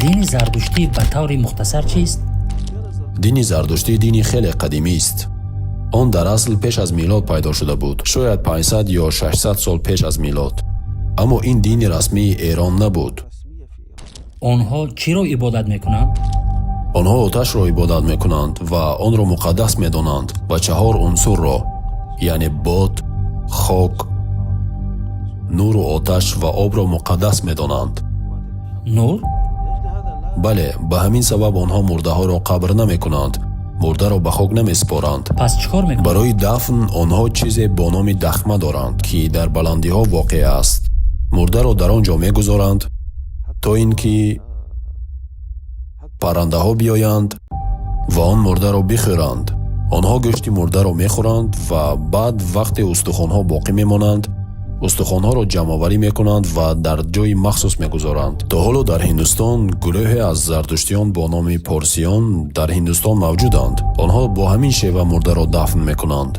Дини зардуштӣ ба таври мухтасар чист? Дини зардуштӣ дини хеле қадимист. Он дар асл пеш аз милод пайдо шуда буд, шояд 500 ё 600 сол пеш аз милод, аммо ин дини расмии Эрон набуд. Онҳо чиро ибодат мекунанд? Онҳо оташро ибодат мекунанд ва онро муқаддас медонанд ва чаҳор унсурро, яъне бод, хок, нуру оташ ва обро муқаддас медонанд. Нур? Бале, ба ҳамин сабаб онҳо мурдаҳоро қабр намекунанд, мурдаро ба хок намеспоранд. Пас чӣ кор мекунанд? Барои дафн онҳо чизе бо номи дахма доранд, ки дар баландиҳо воқеъ аст. Мурдаро дар он ҷо мегузоранд, то ин ки паррандаҳо биёянд ва он мурдаро бихӯранд. Онҳо гӯшти мурдаро мехӯранд ва баъд, вақте устухонҳо боқӣ мемонанд, устухонҳоро ҷамъоварӣ мекунанд ва дар ҷойи махсус мегузоранд. То ҳоло дар Ҳиндустон гурӯҳе аз зардуштиён бо номи порсиён дар Ҳиндустон мавҷуданд. Онҳо бо ҳамин шева мурдаро дафн мекунанд.